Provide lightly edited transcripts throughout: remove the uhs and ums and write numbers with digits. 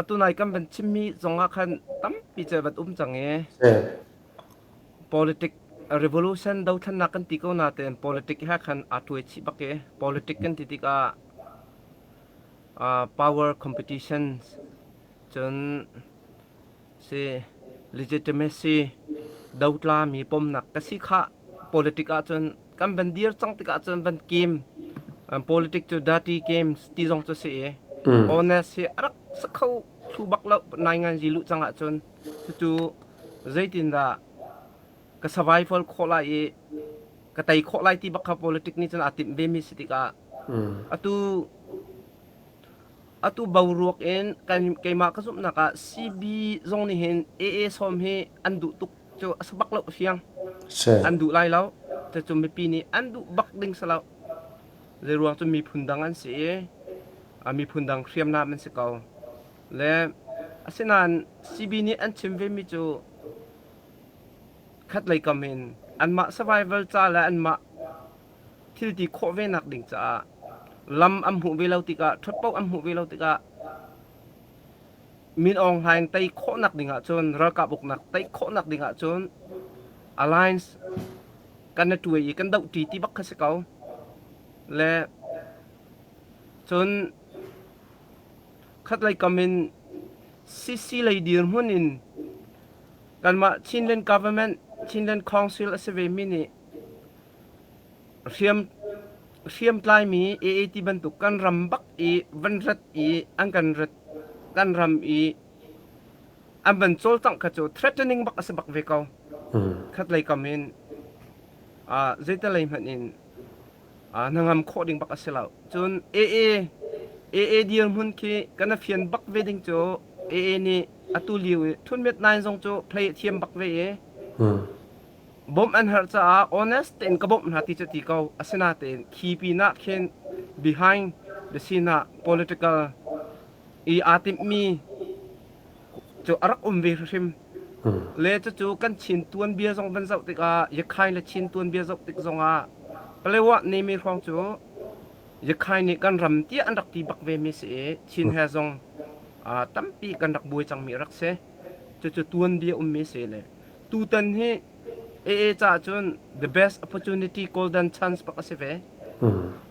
Atu nai kan van chimmi zong ah khan tampi cu van um cang i politic revolution dothlennak kan ti ko nain politic he khan aa tuai chih bak i politic kan ti tikah power competitions cun si legitimacy dotlami pomnak ka si khah politic ahcun kan van dir cang tikah cun van game politic cu dirty games ti zong cu si i honest hi a rak si kho thlu bak lo nai ngan zi luh cang ahcun cucu zeitindah ka survival khawh lai i ka tei khawh lai ti bak kha politic nih cun aa timh ve mi si tikah atu Atu boruak in kan keimah ka zumhnak ah CB zong nih hin AA sawm hi an duh tuk cu a si bak lo fiang. An duh lai lo. Cucu mipi nih an duh bak ding si lo. Zei ruang cu miphun dang an si i miphun dang hriamnam an si ko. Le asinain CB nih an chim ve mi cu khat lei kam in anmah survival ca le anmah thil ti khawh ve nak ding caah lam an hmuh ve lo tikah ṭhut paoh an hmuh ve lo tikah Min Aung Hlaing tei khawhnak ding ahcun ralkap uknak tei khawhnak ding ahcun alliance kan i ṭuai i kan dohṭi ti bak kha si ko. Le cun khatlei kam in CC lei dirhmun in kanmah Chinland government Chinland Council a si ve mi nih Hriam hriamtlaimi AA ti bantuk kan ram bak i van rat i an kan rat kan ram i an van cawlcangh kha cu threatening bak a si bak ve ko. Khatlei kam in uh, zeitalei hmanh in uh, hnangam khawh ding bak a si lo. Cun AA AA dirhmun khi kan a fian bak ve ding cu AA nih atu lio i Thun Myat Naing zong cu play a thiam bak ve i Bawmh an herh caah honest tein ka bawmh hna ti cu ti ko. Asinain khi pinah khin behind the scene ah political i aa timhmi cu a rak um ve hrimhrim. Le cucu kan Chin tuanbia zong van zoh tikah Yakhine le Chin tuanbia zoh tik zongah Palewa Nemi hrawng cu Yakhine nih kan ram tiah an rak ti bak ve mi si i Chin he zong tampi kan rak buai cangmi a rak si. Cucu tuanbia ummi si le Tutan hi AA caah cun the best opportunity golden chance bak a si ve.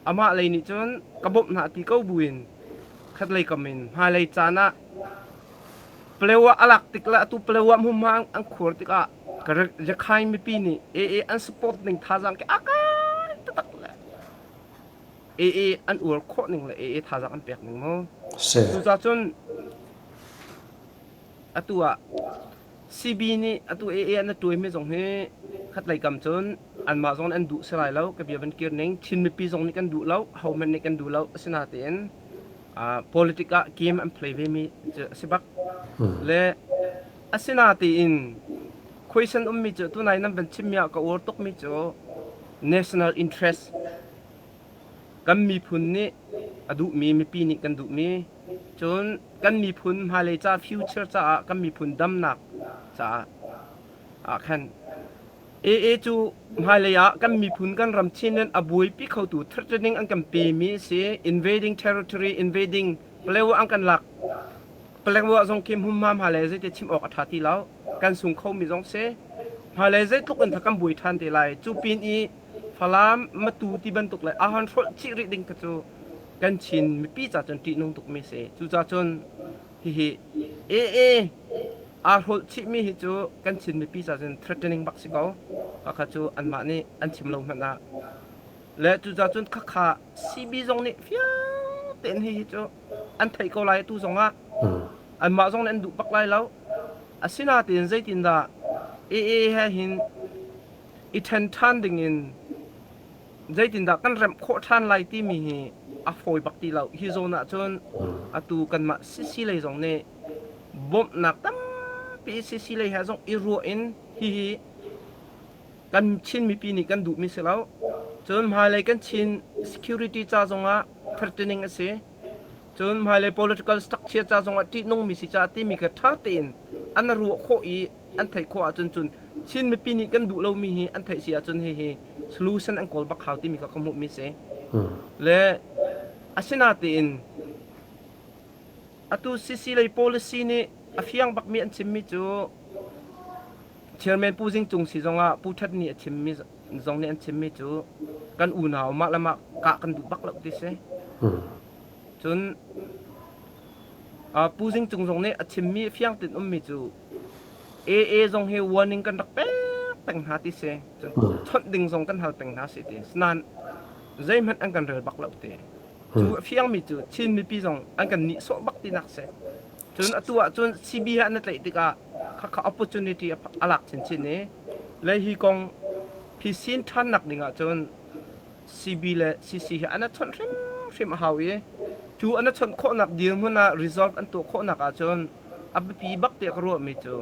Amah lei nih cun ka bawmh hna ti ko buin khatlei kam in hmailei caan ah Palewa a lak tik le atu Palewa hmunhma an khuar tikah Rakhine mipi nih AA an support ning thazaang khi a kai taktak le AA an uar khawh ning le AA thazaang an pek ning mu. Cucaah cun Atu ah CB nih atu AA an tuaimi zong hi khatlei kam cun anmah zong nih an duh si lai lo. Ka bia van kir ning Chin mipi zong nih kan duh lo, hohmanh nih kan duh lo. Asinain politic ah game an play ve mi cu a si bak. Le asinain question ummi cu tunai nan van chimmi ah ka uar tukmi cu national interest kan miphun nih a duhmi mipi nih kan duhmi cun kan miphun hmailei ca future caah kan miphun damnak caah ah khan AA cu hmailei ah kan miphun kan ram Chinland a buaipi khotu threatening an kan pemi a si invading territory invading Palewa an kan lak Palewa zong khi hmunhma hmailei zeiti chim awk a ṭha ti lo kan sung khomi zong si hmailei zeitluk in kan buai ṭhan te lai cu pin i Falam Matu ti bantuk le a hon hrolh chih rih ding kha cu kan Chin mipi ca cun ṭihnung tukmi si. Cucaah cun hihi AA aa hrolh chihmi hi cu kan Chin mipi ca cun threatening bak si ko. Khakha cu anmah nih an chim lo hmanh ah. Le cucaah cun khakha CB zong nih fiang tein hihi cu an theih ko lai atu zong ah. Anmah zong nih an duh bak lai lo. Asinain zeitindah AA he hin i ṭhen ṭhan dingin zeitindah kan remh khawh ṭhan lai timi hi a fawi bak ti lo. Hi zawn ah cun atu kanmah CC lei zong nih bawmhnak tampi CC lei he zong i ruah in hihi kan Chin mipi nih kan duhmi si lo. Cun hmailei kan Chin security ca zongah threatening a si. Cun hmailei political structure ca zongah ṭihnungmi si caah timi kha ṭha tein an ruah khawh i an theih khawh ahcun cun Chin mipi nih kan duh lomi hi an theih si ahcun hihi solution an kawl bak hau timi kha ka hmuhmi si. Le asinatein Atu CC lei policy nih a fiang bakmi an chimmi cu Chairman Pu Zing Cung si zongah Pu That nih a chimmi zong nih an chimmi cu kan unau mah le mah kah kan duh bak lo ti si. Cun Pu Zing Cung zong nih a chimmi fiang tein ummi cu AA zong hi warning kan rak pek peng hna ti si. Cun chawnh ding zong kan hal peng hna si ti. Nain zeihmanh an kan rel bak lo ti. Cu a fiangmi cu Chin mipi zong an kan nihsawh bak tinak si. Cun atu ahcun CB he an i tlaih tikah khakha opportunity a lak chinchin i le hi kong phisin ṭhannak ding ahcun CB le CC hi an i chawnh hrimhrim a hau i cu an i chawnh khawhnak dirhmun ah resolve an tuah khawhnak ahcun a biapi bak tiah ka ruahmi cu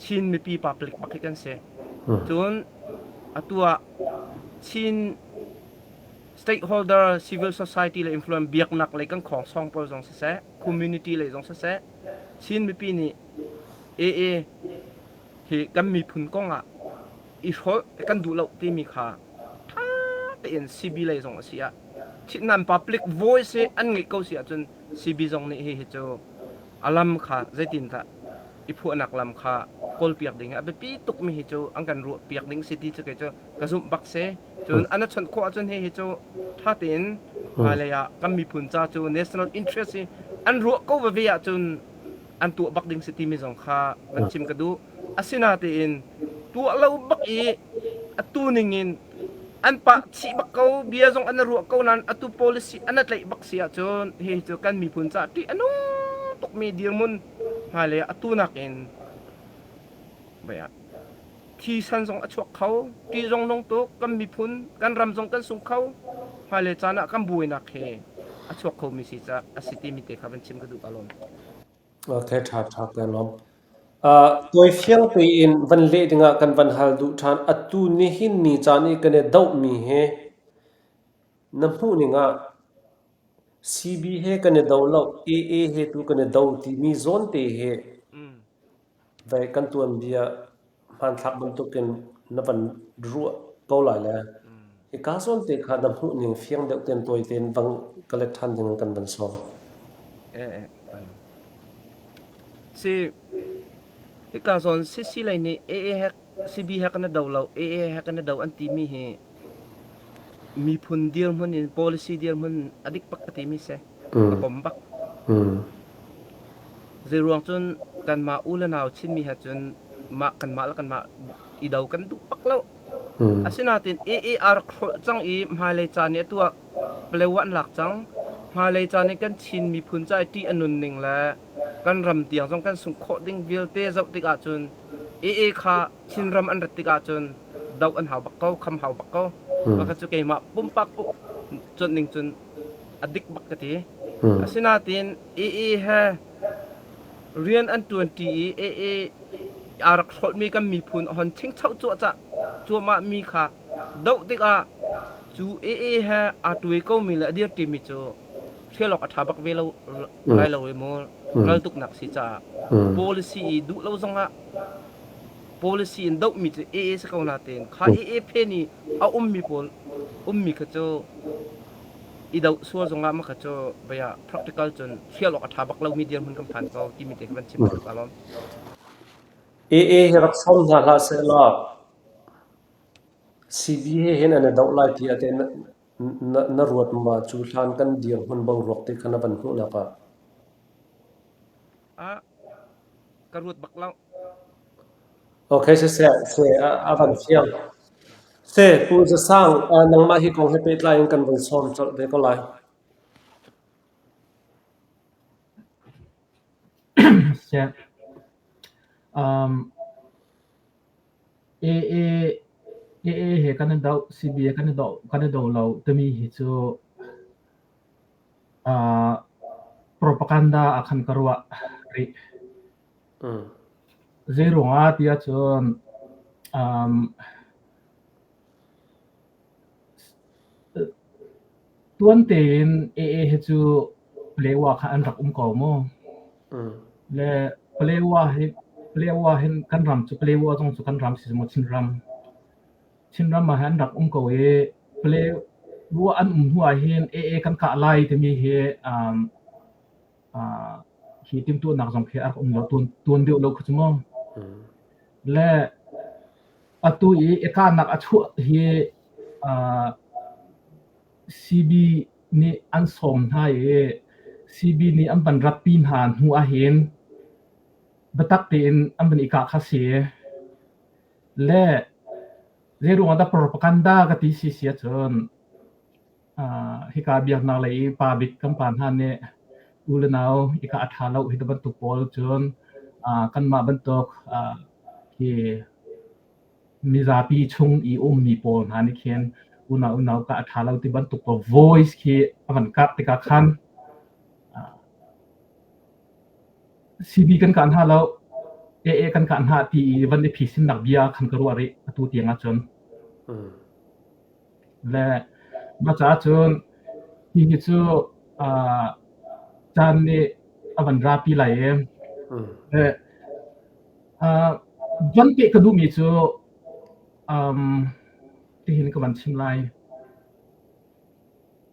Chin mipi public bak hi kan si. Cun atu ah Chin stakeholder civil society le influence biaknak lei kan khawng song pawl zong siseh community lei zong siseh Chin mipi nih AA hi kan miphun kong ah i hrolh kan duh lo timi kha ṭha tein CB lei zong a si ah Chinnan public voice hi an ngeih ko si ahcun CB zong nih hihi cu a lam kha zeitindah i phuahnak lam kha kawlpiak ding hi a biapi tukmi hi cu an kan ruahpiak ding si ti cu kei cu ka zumh bak si. Cun an chawnh khawh ahcun hihi cu ṭha tein hmailei ah kan miphun ca cu national interest hi an ruah ko veve ahcun an tuah bak ding si timi zong kha van chim ka duh. Asinatein tuah lo bak i atu ning in an pah chih bak ko bia zong an ruah ko nain atu policy an tlaih bak si ahcun hihi cu kan miphun ca ṭih a nung tukmi dirhmun hmailei ah atu nakin Thi san zong a chuak kho, ṭih zong nung tuk, kan miphun, kan ram zong kan sung kho. Hmailei caan ah kan buainak hi a chuak khomi si ca a si timi te kha van chim ka duh ka lawm. Okay, ṭha ṭha ka lawm. Uh, tawi fiang tein van leh dingah kan van hal duh ṭhan. Atu nihin ni caan i kan i dohmi hi na hmuh ning ah CB he kan i do lo, AA he tu kan i do timi zawn te hi Vei kan tuanbia hmanthlak bantukin na van ruah ko lai le hika zawn te kha na hmuhning fiang deuh tein tawi tein vang ka let ṭhan ding kan van sawm. Eh, Si hika zawn CC lei nih AA he CB he kan i do lo, AA he kan i do an timi hi miphun dirhmun in policy dirhmun a dik bak ka timi si. Ka pom bak. Zeiruang cun kanmah u le nau Chinmi he cun mah kanmah le kanmah i do kan duh bak lo. Asinain AA aa rak hrolh cang i hmailei caan i atu ah Palewa an lak cang. Hmailei caan i kan Chin miphun ca i ṭih a nunning le kan ram tiang zong kan sungh khawh ding vialte zoh tik ahcun AA kha Chinram an rat tik ahcun doh an hau bak ko, kham hau bak ko. Mah cu keimah pumpak cuanh ning cun a dik bak ka ti. Asinain AA he rian an ṭuanṭi i AA aa rak hrolhmi kan miphun a hon chingchoh cuahcah cuahmahmi kha doh tikah cu AA he aa tuai komi le a dirṭimi cu hrial awk a ṭha bak ve lo lai lo i mu raltuknak si caah policy i duh lo zongah policy in dohmi cu AA si ko natein kha AA phen i a ummi pawl ummi kha cu i doh sual zongah mah kha cu bia practical cun hrial awk a ṭha bak lomi dirhmun kan phan ko timi te kha van chim ka duh ka lawm. AA hi rak sawm hna hlah sehlaw CB he hin an i doh lai ti ah teh na, na ruat ma cu hlan kan dirhmun boruak te kha na van hmuhnak ah? Ah, ka ruat bak lo. Okay, siseh, se a, a van fiang. Se, Pu Zasang, uh, nangmah hi kong he pehtlai in kan van sawm colh ve ko lai. Seh. Um, AA, AA he kan i doh, CB he kan i doh, kan i do lo timi hi cu uh, propaganda ah khan ka ruah rih. Zeiruangah ti ahcun um, tuan tein AA hi cu Palewa kha an rak um ko mu. Le Palewa hi Palewa hin kan ram cu Palewa zong cu kan ram si maw Chinram. Chinram ah hin an rak um ko i Palewa an um hnu ah hin AA kan kah lai timi hi um, uh, Hi timhtuahnak zong khi a rak um lo tuan deuh lo kha cu mu. Le atu i i kahnak a chuah hi CB nih an sawm hna i CB nih an van ratpi hna hnu ahhin biatak tein an van i kah kha si. Le zeiruang ah dah propaganda ka ti si si ahcun hika biaknak lei i pa bik kan pa hna nih u le nau hika a ṭha lo hi ti bantuk pawl cun kanmah bantuk hi mizapi chung i ummi pawl hna nih khin unau unau ka a ṭha lo ti bantuk pawl voice khi a van karh tikah khan CB kan kah hna lo, AA kan kah hna ti i van i phisinnak bia khan ka ruah rih atu tiang ahcun. Le mah caah cun hihi cu caan nih a van rapi lai i le van peh ka duhmi cu tihin ka van chim lai.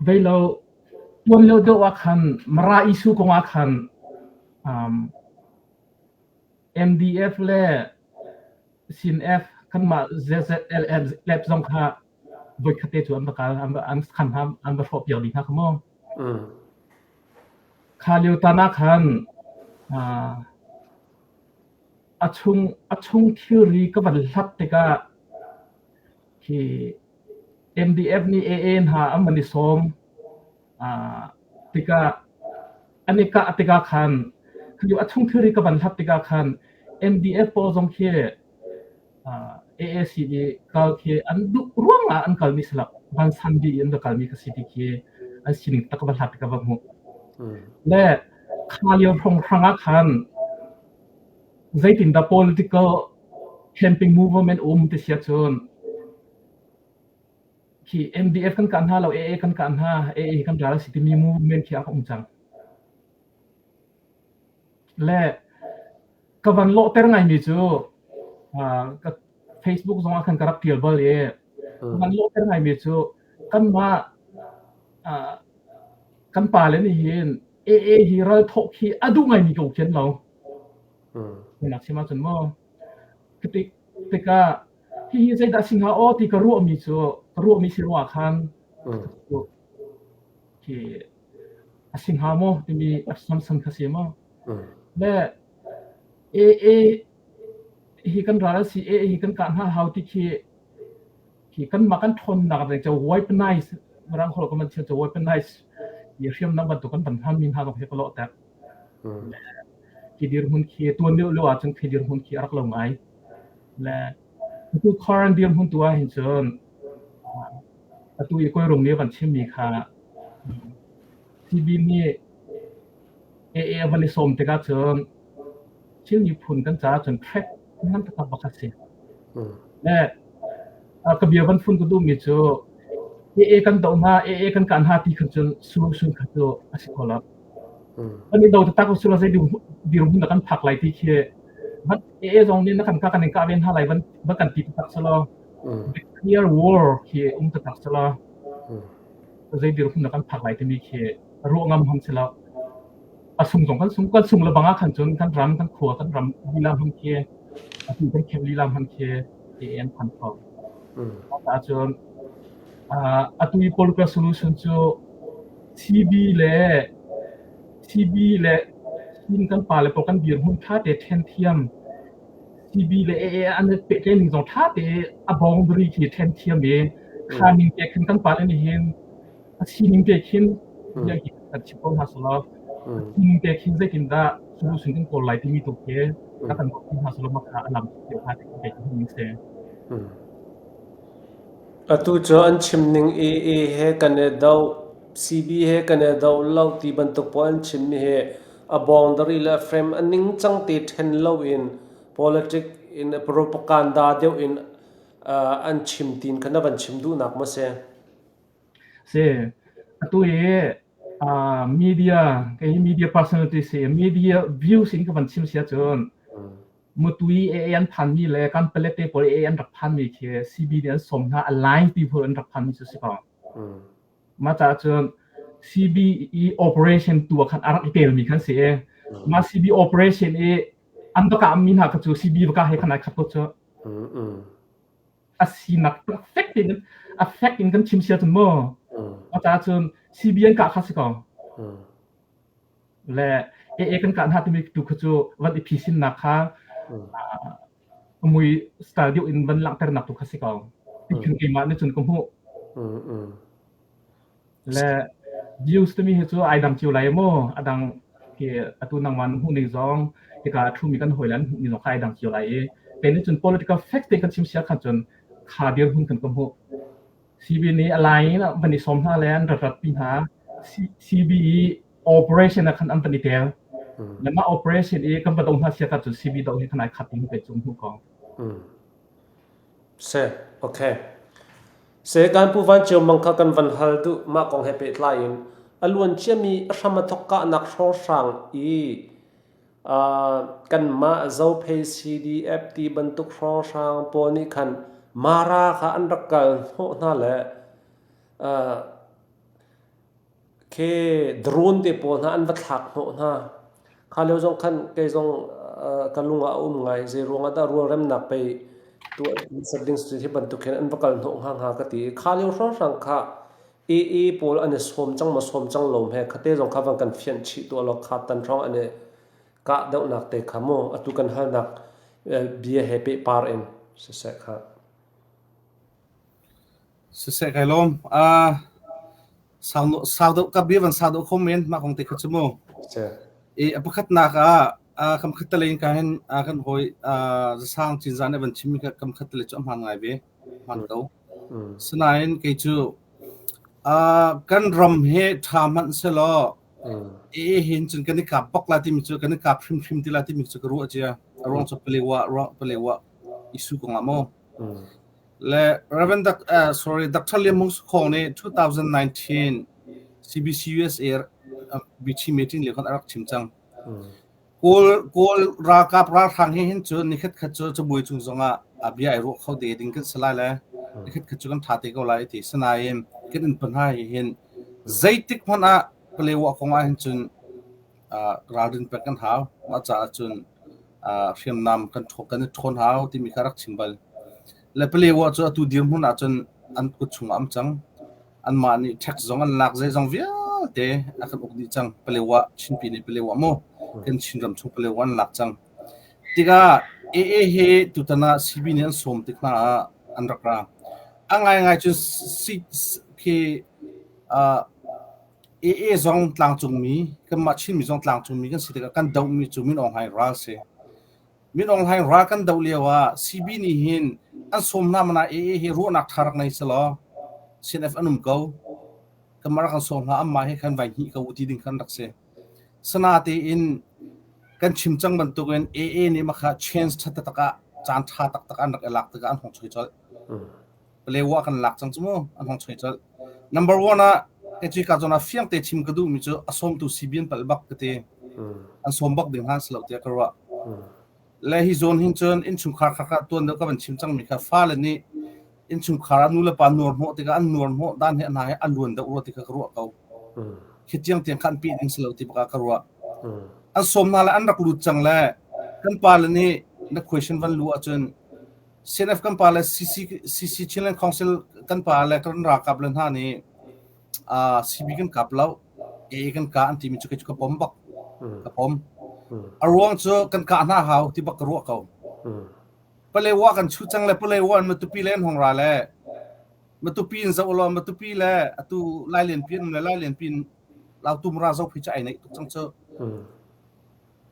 Vei lo tuan lio deuh ah khan Mara issue kong ah khan MDF le CNF kanmah ZZLF zong kha voikhat te cu an va kal an va an khan hna an va hrawh piak dih hna kha mu. Kha lio tan ah khan a chung thilri ka van hlat tikah khi MDF nih AA hna an van i sawm tikah an i kah tikah khan a chung thilri ka van hlat tikah khan MDF pawl zong khi AAC i kal khi an duh ruangah an kalmi si lo vansan dih in va kalmi ka si ti khi an sining tak va hlat ka va hmuh. Le kha lio hrawnghrang ah khan zeitindah political camping movement um ti sia cun khi MDF kan kah hna lo AA kan kah hna AA kan ral si timi movement khi a um cang. Le ka van lawhter ngaimi cu ka Facebook zong ah khan ka rak ṭial bal i ka van lawhter ngaimi cu kanmah kan pale nih hin AA hi ral thawh khi a duh ngaimi ko khi an lo. Nak chim ahcun maw tikah hihi zeidah si hnga aw ti ka ruahmi cu ka ruahmi si ruangah khan khi a si hnga maw timi assumption kha si maw? Le AA hi kan ral a si AA hi kan kah hna hau ti khi khi kanmah kan ṭhawnnak ding cu weaponize mirang holh kan van chim cu weaponize i hriamnam bantuk kan van hmanmi hna zong hi ka lawhter. Khi dirhmun khi tuan lio lio ahcun khi dirhmun khi a rak lo ngai. Le atu current dirhmun tu ah hin cun atu i kawi rung nih a van chimmi kha CB nih AA a van i sawm tikah cun Chin miphun kan caah cun threat ngan taktak bak a si. Le ka bia van fun ka duhmi cu AA kan doh hna, AA kan kah hna ti khan cun solution kha cu a si kho lo. Kan i do taktak usila zei dirhmun dah kan phak lai ti khi AA zong nih na kan kah kan in kah ve hna lai van van kan ti taktak selaw clear war khi um taktak selaw zei dirhmun dah kan phak lai timi khi ruah ngam ham si lo. A sung zong kan sung kan sung le bang ah khan cun kan ram kan khua kan ram lila hman khi atu kan khem lila hman khi AA an phan kho. Ahcun atu i political solution cu CB le CB le Chin kan pale pawl kan dirhmun ṭha te ṭhen thiam CB le AA an i pehtlaih ning zong ṭha te a boundary khi ṭhen thiam i kha ning te khin kan pale nih hin a sining te khin bia hi kan chim ko hna selaw a sining te khin zeitindah solution kan kawl lai timi tu khi ka kan ruah hna selaw mah kha a lam deuh hnga ti kei ka hmuh ning si. Atu cu an chim ning AA he kan i doh, CB he kan i doh lo ti bantuk pawl an chimmi hi a boundary le a frame a ningcang te ṭhen loin politic in propaganda deuh in an chim tiin kha na van chim duhnak maw si? Si. Atu i media kei hi media personality si media views in ka van chim si ahcun Mutui AA an phanmi le Kanpalet te pawl AA an rak phanmi khi CB nih an sawm hna align ti pawl an rak phanmi cu si ko. Mah caah cun CB i operation tu ah khan a rak i telmi khan si i. Mah CB operation i an va kah mi hna kha cu CB va kah he khan ai khat ko cu. A sinak fek tein a fek in kan chim sia cun mu. A ca cun CB an kah kha si ko. Le AA kan kah hna timi tu kha cu van i phisinnak kha mui style deuh in van langhternak tu kha si ko. Ti keimah nih cun ka hmuh. Le views timi hi cu ai dang cio lai mu. A dang khi atu nangmah na hmuh ning zong hika a ṭhumi kan hawi le an hmuh ning zong kha ai dang cio lai i kei nih cun political fact te kan chim sia khan cun kha dirhmun kan ka hmuh. CB nih a lai in van i sawm hna le an rat rat pi hna. CB i operation ah khan an van i tel. Le mah operation i kan va do hna sia kha cun CB do hi khan ai khat ding kei cu hmuh ko. Se, okay. Se kan Pu Van Ceu Mang kha kan van hal duh mah kong he pehtlai in a luan ciami a hram a thok kahnak hrawnghrang i kanmah Zophei CDF ti bantuk hrawnghrang pawl nih khan Mara kha an rak kal hnawh hna le Khi drone te pawl hna an va thlak hnawh hna. Kha lio zong khan kei zong ka lung ah a um ngai. Zei ruang ah dah rualremnak pei tuah hmasat ding si hi bantuk hin an va kal hnawh hnga hnga ka ti. Kha lio hrawnghrang kha AA pawl an i sawm cang maw sawm cang lo hme khate zong kha van kan fianh chih tuah law kha tan hrawng an i kah deuhnak te kha mu atu kan halnak bia he pehpar in siseh kha. Siseh kai lawm. Sau sau deuh ka bia van sau deuh kho men mah kong te kha cu mu. I a pakhatnak ah kam khat tale in ka hin kan hawi zasang cinzah nih van chimmi kha kam khat tale cu a hmaan ngai ve. Hmaan ko. Sinain kei cu kan ram hi ṭha hmanh selaw e hin cun kan i kap bak la timi cu kan i kap hrimhrim ti la timi cu ka ruah cia. A ruang cu Palewa ruang Palewa issue kong ah mu. Le Reverend sorry, Dr. Liam Hmung Sakhong nih 2019 CBC USA bichi meeting lio khan a rak chim cang. Kawl Kawl ralkap ralhrang hi hin cu nikhat khat cu cabuai cung zongah a bia ai ruah kho te ding kan si lai le nikhat khat cu kan tha te ko lai ti sanain kan in panha hi hin zeitik hmanh ah Palewa kong ah hin cun ralrin pek kan hau. Mah caah cun hriamnam kan kan i ṭhawn hau timi kha rak chim bal. Le Palewa cu atu dirhmun ahcun an kut chungah am cang. Anmah nih tax zong an lak zeizong vialte a kan uk dih cang. Palewa Chinpi nih Palewa mu kan Chinram chung Palewa an lak cang. Tikah AA hi tutan ah CB nih an sawm tik hna ah an rak ra. A ngaingai cun khi AA zong tlangcungmi, kanmah Chinmi zong tlangcungmi kan si tikah kan dohmi cu Min Aung Hlaing ral si. Min Aung Hlaing ral kan doh lio ah CB nih hin an sawm hna mana AA hi ruahnak ṭha rak nei selaw CNF an um ko. Kanmah rak kan sawm hna anmah he khan vai hnih ko u ti ding khan rak si. Sana tein kan chim cang bantukin AA nih makha chance ṭha taktak ah caan ṭha taktak an rak i lak tikah an hong choi colh. Palewa kan lak cang cu mu an hong choi colh. Number one ah kei ka zawn ah fiang te chim ka duhmi cu a sawmtu CBN palh bak ka ti. An sawm bak ding hna si lo tiah ka ruah. Le hi zawn hin cun innchungkhar kha kha tuan deuh ka van chim cangmi kha fale nih innchungkhar ah nu le pa nuar hnawh tikah an nuar hnawh dan hi hna hi a luan deuh rua ti kha ka ruah ko. Khi tiang tiang kha an pih ding si lo ti bak ah ka ruah. An sawm hna le an rak lut cang le kan pa le nih na question van lu ahcun CNF kan pa le CC, CC Chinland Council kan pa le kan ralkap le hna nih uh, CB kan kap lo AA kan ka an timi cu kei cu ka pom bak ka pom a ruang cu kan ka hna hau ti bak ka ruah ko Palewa kan chu cang le Palewa an Matupi le an hong ra le Matupi in zoh lo Matupi le atu Lailian pin le Lailian pin Lautum ra zo phi chu ai nei tuk cang cu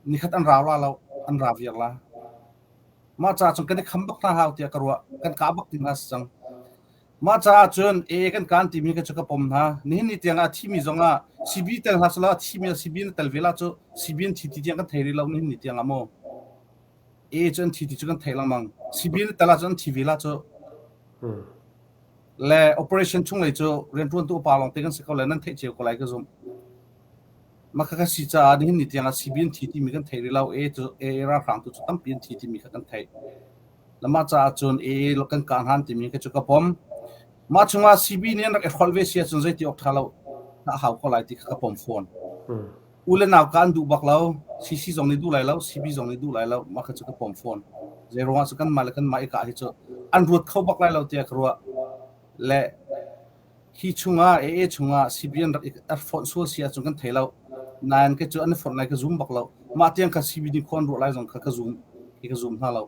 nikhat an rau la lo an ra viar la Mah caah cun kan i kham bak hna hau tiah ka ruah. Kan kah bak ding hna si cang. Mah caah cun AA kan kaan timi ka cu ka pom hna. Nihin ni tiang ah thimi zong ah CB tel hna selaw a thimi ah CB na tel ve la cu CB an thi ti tiang kan thei rih lo nihin ni tiang ah mu. AA cu an thi ti cu kan thei lengmang. CB na tel ahcun an thi ve la cu. Le operation chung lei cu rianṭuantu upa lawng te kan si ko le nan theih cio ko lai ka zumh. Mah kha si caah nihin ni tiangah CB an thi timi kan theih rih lo. A cu AA ralhrang tu cu tampi an thi timi kha kan theih. Le mah caah cun AA kan kah hnan timi kha cu ka pom. Mah chungah CB nih an rak i hrolh ve si ahcun zeiti awk ṭha lo na hau ko lai ti kha ka pom fawn. U le nau ka an duh bak lo. CC zong nih duh lai lo, CB zong nih duh lai lo. Mah kha cu ka pom fawn. Zei ruangah cu kanmah le kanmah i kah hi cu an ruat kho bak lai lo tiah ka ruah. Le hi chungah AA chungah CB an rak i fonh sual si ahcun kan thei lo. Nain ke cu an i fonh lai ka zum bak lo. Mah tiang kha CB nih khua an ruah lai zong kha ka zum ka zum hna lo.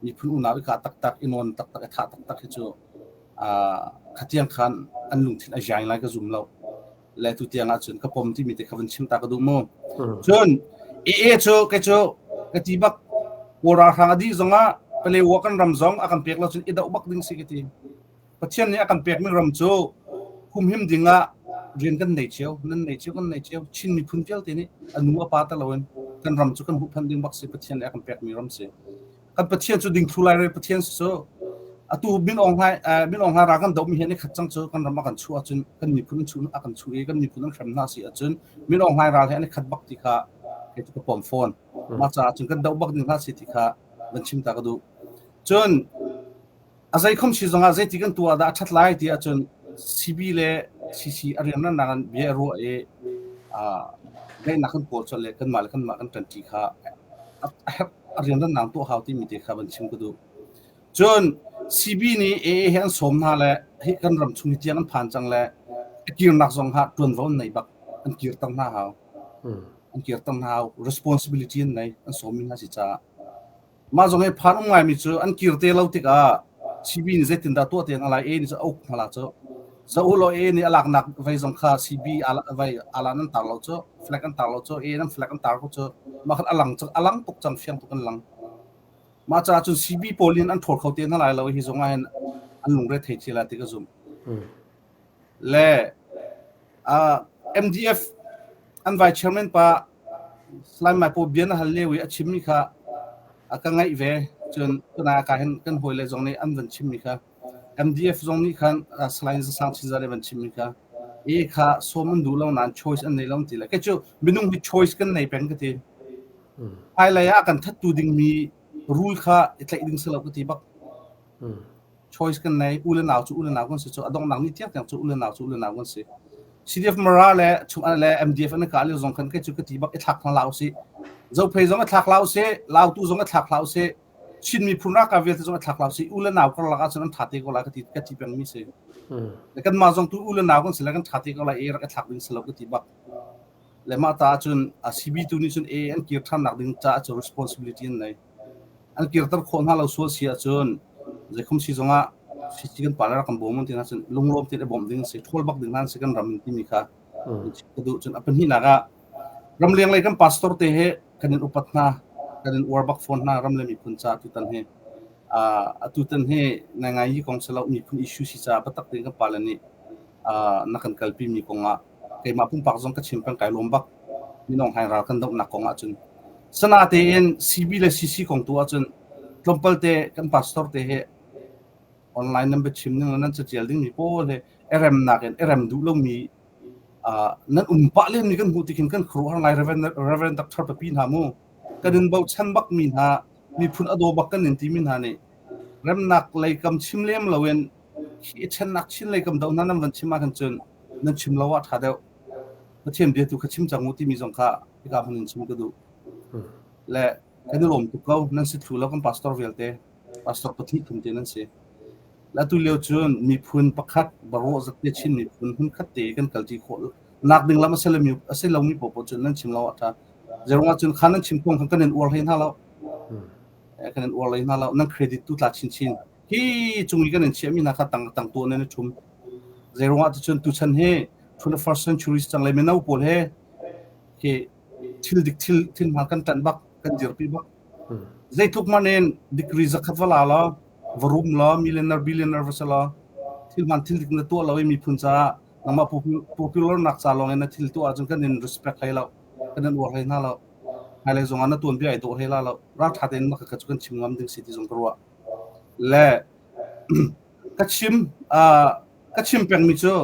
Miphun unau i kah taktak, i nawn taktak, i thah taktak hi cu khatiang khan an lungthin a zaing lai ka zum lo. Le tu tiang ahcun ka pom timi te kha van chim ta ka duh mu. Cun AA cu ke cu ka ti bak Kawl ralhrang a dih zongah Palewa kan ram zong a kan pek lo cun i doh bak ding si ka ti. Pathian nih a kan pekmi ram cu humhim dingah rian kan nei cio, nan nei cio, kan nei cio. Chin miphun vialte nih a nu a pa te loin kan ram cu kan huhphenh ding bak si Pathian nih a kan pekmi ram si. Kan Pathian cu dingthlu lai re Pathian si cu atu Min Aung Hlaing Min Aung Hlaing ra kan dohmi hi an i khat cang cu kan ram a kan chuh ahcun kan miphun an chuh a kan chuh i kan miphun an hrem hna si ahcun Min Aung Hlaing ral he an i khat bak ti kha kei cu ka pom fawn. Mah caah cun kan doh bak ding hna si ti kha van chim ta ka duh. Cun A zeikhom si zongah zeiti kan tuah dah a ṭhat lai ti ahcun CB le CC a rianrannak in bia i ruah i daihnak kan kawl colh le kanmah le kanmah kan ṭanṭi kha a herh a rianrannak tuah hau timi te kha van chim ka duh. Cun CB nih AA he an sawm hna le hi kan ram chung hi tiang an phan cang le a kirnak zong ha ṭuanvo an nei bak an kirter hna hau. An kirter hna hau responsibility an nei an sawmmi hna si caah. Mah zong hi phan um ngaimi cu an kir te lo tikah CB nih zeitindah tuah te lai A nih cu a uk hna la cu. Zoh u law A nih a laknak vei zong kha CB vei alan an tar lo cu flag an tar lo cu A nan flag an tar ko cu mah khan a lang a lang tuk cang fiang tuk an lang. Mah caah cun CB pawl in an ṭhawl kho te hna lai lo hi zong ah hin an lungre thei cia lai ti ka zumh. Le MDF an vice chairman pa Salai Mai Paw bia na hal lio i a chimmi kha a ka ngaih ve. Cun tunai ka hin kan hawile zong nih an van chimmi kha MDF zong nih khan Salai Zasang Chinzah nih van chimmi kha e kha sawm an duh lo nain choice an nei lo ti le kei cu minung hi choice kan nei peng ka ti. Hmailei ah kan thattu dingmi rule kha i tlaih ding si lo ka ti bak. Choice kan nei u le nau cu u le nau kan si cu a donghnak ni tiang tiang cu u le nau cu u le nau kan si. CDF Mara le chung le MDF an ka lio zong khan ke cu ka ti bak i thlak hna la usih. Zophei zong a thlak la usih, Lautu zong a thlak la usih, Chin miphun ralkap vialte zong a thlak la usih. U le nau karlak ahcun an tha te ko lai ka ti ka ti peng mi si. Le kan mah zong tu u le nau kan si le kan tha te ko lai e rak i thlak ding si lo ka ti bak. Le mah ta ahcun CB tu nih cun e an kir than nak ding caah cu responsibility an nei. An kirter khawh hna lo sual si ahcun zeikhum si zongah CC kan pa le rak kan bawm an ti ahcun lunglawm tein i bawmh ding si ṭhawl bak ding hna si kan ram in timi kha ka duh. Cun a pahnihnak ah ramleng lei kan pastor te he kan in upat hna kan in uar bak fawn hna ram le miphun ca tutan hi atutan hi ngai ngai hi kong si lo miphun issue si caah biatak tein kan pale nih na kan kalpi mi kongah keimah pumpak zong ka chim peng kai lawm bak minung hai ral kan dohnak kong ahcun sana tein CB le CC kong tu ahcun tlawmpal te kan pastor te he online nan biachim ning nan catial ding mi pawl he eremnak in erem duh lomi nan um pah len mi kan hmuh tikhin kan khuaruahhar ngai Reverend Reverend Dr. Papi hna mu kan in bochan bak mi hna miphun a daw bak kan in ti mi hna nih remnak lei kam chim lem loin hi ṭhennak chin lei kam do hna nan van chim ahkhan cun nan chim lo ah ṭha deuh. Pathian bia tu kha chim cang u timi zong kha hika hmun in chim ka duh. Le kan i lawm tuk ko nan si thlu lo kan pastor vialte pastor pathnih thum te nan si. Le atu lio cun miphun pakhat barawh zat te Chin miphun hmun khat te kan kalṭi khawh nak ding lam a si lomi a si lomi paohpaoh cun nan chim lo ah ṭha. Zeruang ah cun kha nan chim kong khan kan in uar hlei hna lo. Kan in uar hlei hna lo. Nan credit tu tla chinchin. Hi cung i kan in chiahmi hna kha tang tang tuah nan i ṭhum. Zeiruangah ticun tuchan hi 21st century cang le mino pawl he hi thil dik thil thil hmaan kan ṭanh bak kan dirpi bak. Zeitluk man in degree zakhat va la law va rum law millionaire billionaire va si law thil hmaan thil dik na tuah lo i miphun caah nangmah popular nak ca lawng in na thil tuah ahcun kan in respect hlei lo kan in uar hlei hna lo hmailei zong ah na tuanbia ai dawh hlei la lo ralṭha tein mah kha cu kan chim ngam ding si ti zong ka ruah. Le ka chim uh, ka chim pengmi cu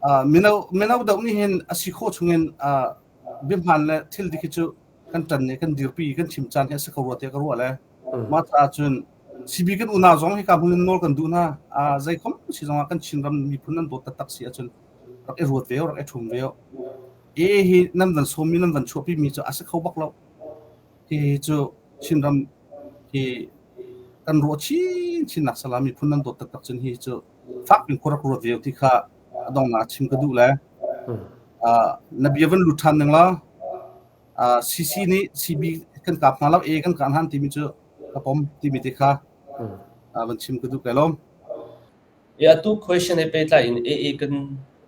uh, mino mino deuh nih hin a si khawh chungin uh, biahmaan le thil dik hi cu kan ṭan i kan dirpi kan chim caan hi a si ko rua tiah ka ruah le mah caah cun CB kan unau zong hika hmun in nawl kan duh hna uh, zeikhom si zongah kan Chinram miphun nan dawt taktak si ahcun rak i ruat ve rak i ṭhum ve. AA hi nan van sawmmi nan van chuahpimi cu a si kho bak lo. Hihi cu Chinram hi kan ruah chinchin nak salah miphun nan dawt taktak cun hi cu fak in khua rak ruat ve ti kha a donghnak chim ka duh le na bia van lut ṭhan ning la CC nih CB kan kap hna lo A kan kah hna timi cu ka pom timi te kha van chim ka duh kai lawm. Atu question he pehtlai in AA kan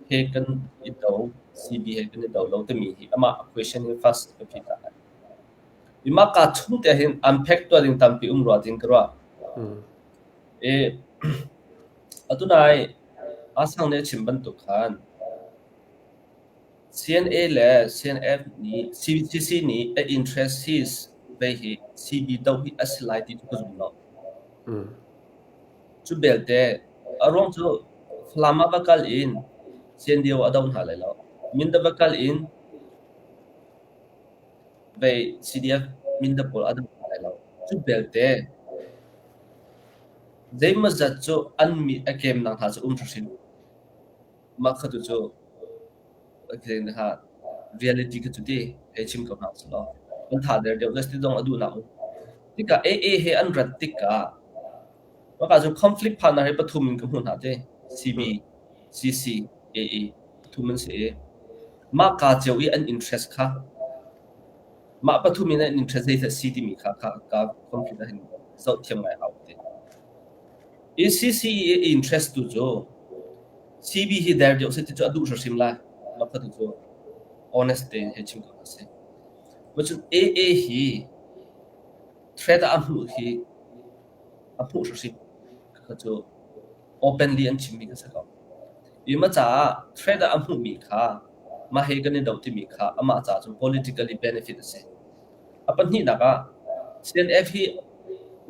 he kan i do, CB he kan i do lo timi hi amah question hi first ka phit ta lai. Mah kaa chung te hin unpack tuah ding tampi um rua ding ka ruah. I atu nai Asang nih a chim bantuk khan CNA le CNF nih CCC nih a interest his vei hi CB doh hi a si lai ti cu ka zum lo. Cu belte a ruang cu Falam ah va kal in CNDO a doh hna lai lo. Mindat va kal in vei CDF Mindat pawl a doh hna lai lo. Cu belte zeimawzat cu an mi a kemnak hna cu um hrimhrim. Mah kha tu cu reality kha cu ti hei chim ko hna usih law an tha der deuh ti zong a duhnak um. Tikah AA he an rat tikah maka cu conflict phannak hi pathum in ka hmuh hna te CB, CC, AA pathum an si i mah ka cio i an interest kha mah pathum in an interest zeidah si timi kha kha ka conflict ah hin zoh thiam ngai hau ti. I CC i interest tu cu CB hi der deuh seh ti cu a duh hrimhrim lai. Mah kha tu cu honest tein hei chim ko a si. Cun AA hi threat ah a hmuh hi a hmuh hrimhrim. Kha cu openly an chimmi kha si ko. I mah caah threat ah a hmuhmi kha mah he kan i do timi kha amah caah cun politically benefit a si. A pahnihnak ah CNF hi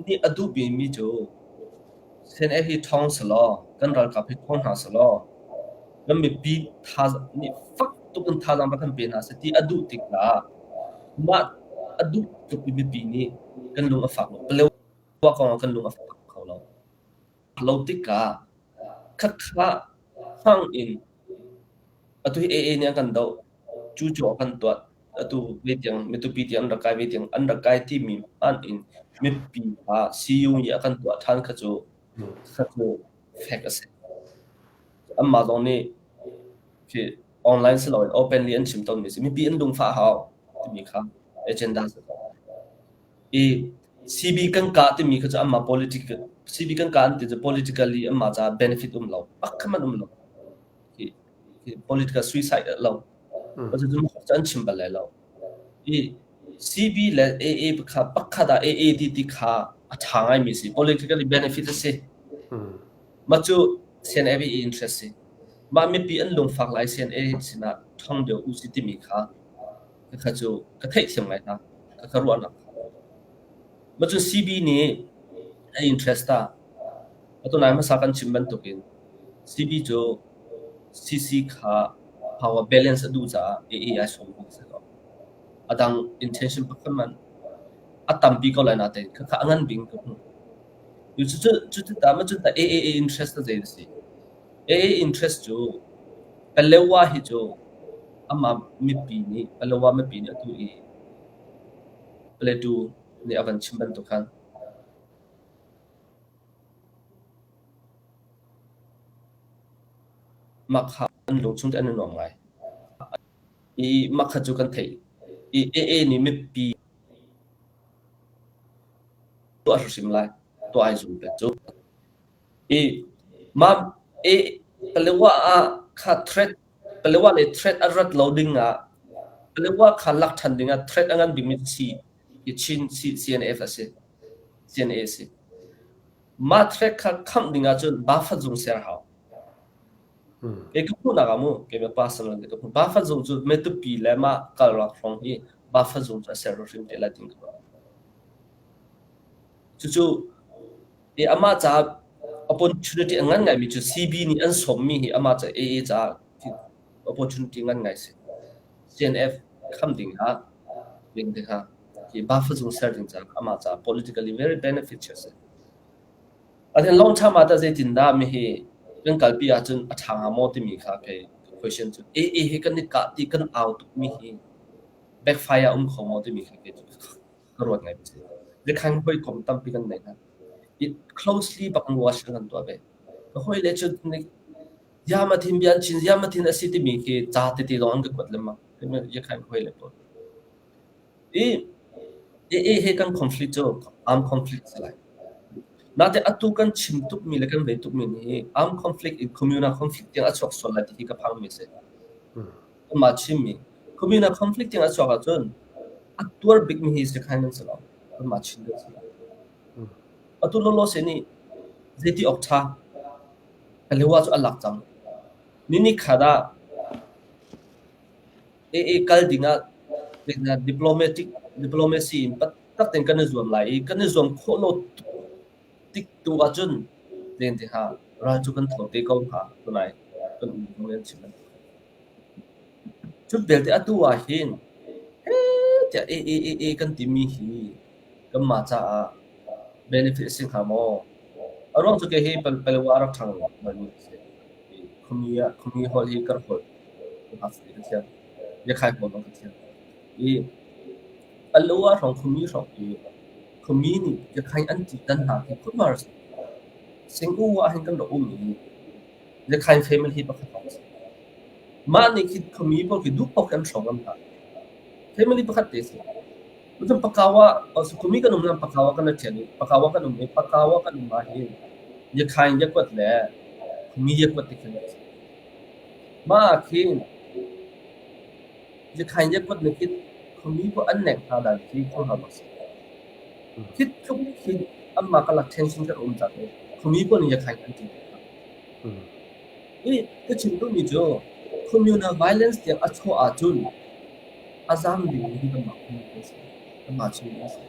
nih a duh bikmi cu CNF hi ṭhawng selaw, kan ralkap hi ṭhawng hna selaw, kan mipi nih fak tuk in thazaang rak kan pe hna seh ti a duh tikah mah a duh tuk i mipi nih kan lung a fak lo. Palewa kong ah kan lung a fak kho lo. Lo tikah khakha hmang in atu hi AA nih an kan doh, cucu a kan tuah. Atu ve tiang mitupi tiang an rak kai ve tiang an rak kai timi hmanh in mipi kha CU nih a kan tuah ṭhan kha cu kha cu fek a si. Anmah zong nih khi online si loin openly an chim tawnmi si. Mipi an lungfah hau timi kha agenda si ko. I CB kan kah timi kha cu anmah politic CB kan kah an ti cu politically anmah caah benefit um lo. Pakhat hmanh um lo. Political suicide lo. Cucu an chim bal lai lo. I CB le AA kha pakhat ah AA ti ti kha a ṭha ngaimi si. Politically benefit a si. Mah cu CNA i interest si. Mah mipi an lungfak lai CNA sinah ṭhawng deuh u si timi kha kha cu ka theihthiam ngai hna. Ka ka ruahnak. Mah cu CB nih a interest ah atu nai hmasa kan chim bantukin CB cu CC kha power balance a duh caah AA ai sawm a si ko. A dang intention pakhat man a tampi ko lai natein khakha a ngan bing ka hmuh. Cucu cucu ta ma cu ta AAA interest ta zei a si. AA interest cu Palewa hi cu amah mipi nih Palewa mipi nih atu i Paletu nih a van chim bantuk khan Mah kha an lungchung te an i nuam ngai. I mah kha cu kan theih. I AA nih mipi tuah hrimhrim lai. Tuah ai zum pek cu. I mah A Palewa ah kha threat Palewa le threat a rat lo ding ah Palewa kha lak ṭhan ding ah threat a ngan bikmi si i Chin CNF a si. CNA a si. Mah threat kha khamh ding ahcun buffer zung ser hau. Kei ka hmuhnak ah mu, kei personal ka hmuh. Buffer zung cu Metupi le mah kalrak hrawng hi buffer zung cu a ser hrim te lai ting ka ruah. Cucu i amah caah opportunity a ngan ngaimi cu CB nih an sawmmi hi amah ca AA caah opportunity ngan ngai si. CNF kham ding ah ding te kha hi buffer zung ser ding caah amah caah politically very beneficial si. Athen long term ah tah zeitindah mi hi kan kalpi ahcun a ṭha hnga maw timi kha kei ka. question cu AA he kan i kah ti kan au tukmi hi backfire um kho maw timi khi kei cu ka ruat ngai si. Zakhan hawikom tampi kan nei hna. It closely bak watch kan tuah ve. Ka hawi le cu Yamathin bian chin Yamathin a si timi khi ca tete zong an ka kuat lengmang. Yakhan hawi le pawl. I AA he kan conflict cu armed conflict si lai. Naute atu kan chim tukmi le kan vei tukmi nih armed conflict in communal conflict tiang a chuak sual lai ti hi ka phangmi a si. Kanmah chimmi communal conflict tiang a chuak ahcun a tuar bikmi hi Sakhan kan si lo. Kanmah Chin kan si lo. Atu lawlaw se nih zeiti awk ṭha Kalewa cu a lak cang. Nini khat ah AA kal dingah diplomatic diplomacy in taktak tein kan i zuam lai i kan i zuam khawh lo tik tu ahcun len te hnga ral cu kan tho te ko hnga tunai kan um zong an chim Cu belte atu ah hin heh tiah AA AA kan timi hi kanmah caah benefit a si hnga maw? A ruang cu kei hi Palawa a rak ṭhang balmi ka si. Khuami ah khuami holh hi ka rak holh. Ka thiam. Biakhai pawl zong ka thiam. I Palawa hrawng khuami hrawng i khuami nih biakhai an ṭihtan hna hi khuaruahhar a si. Singu ah hin kan rak um i biakhai family hi pakhat lawng a si. Mah nih khi khuami pawl khi duh paoh khi an hrawng ngam hna. Family pakhat te a si. Cun Pakawa khuami kan um hlan Pakawa kan i ṭhial i Pakawa kan um i Pakawa kan um ahhin Yakhain yakuat le khuami yakuat ti khin a si. Mah ah khin Yakhain yakuat nih khin khuami pawl an nek hna dan khi khuaruahhar bak a si. Khi tluk khin anmah karlak tension kan um caah khuami pawl nih Yakhain an ṭih hna. I ka chim duhmi cu communal violence tiang a chuah ahcun a zaam dingmi hi kanmah phung kan si. Kanmah chimmi a si.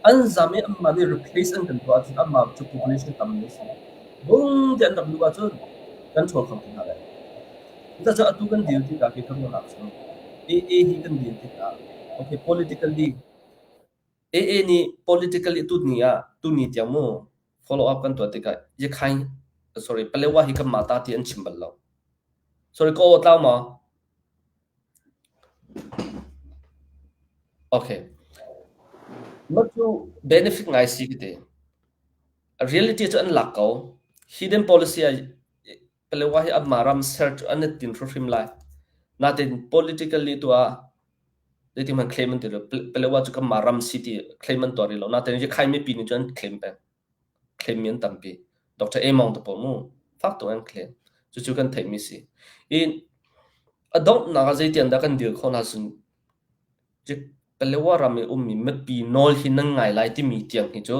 An zaam i anmah nih replace an kan tuah ahcun anmah cu population tam mi a si. Bung ti an rak luh ahcun kan ṭhawl kho ti hna lai. Cucaah atu kan deal tikah kei ka ruahnak cu AA hi kan deal tikah okay politically AA nih politically tuni ah tuni tiang mu follow up kan tuah tikah Yakhain sorry Palewa hi kanmah ta ti an chim bal lo. Sorry ka aw tlau maw? Okay. Mah cu benefit ngai si ka ti. Reality cu an lak ko. Hidden policy ah Palewa hi anmah ram ser cu an i tin hrimhrim lai. Natin politically tu ah zeitin hmanh claim an ti lo. Palewa cu kanmah ram si ti claim an tuah rih lo. Natin Yakhai mipi nih cun an claim peng. Claim mi an tampi. Dr. Among te pawl mu fak tuk an claim. Cucu kan theihmi si. I a donghnak ah zeitiang dah kan dir khawh hna cun Palewa ram i ummi mipi nawl hi nan ngai lai timi tiang hi cu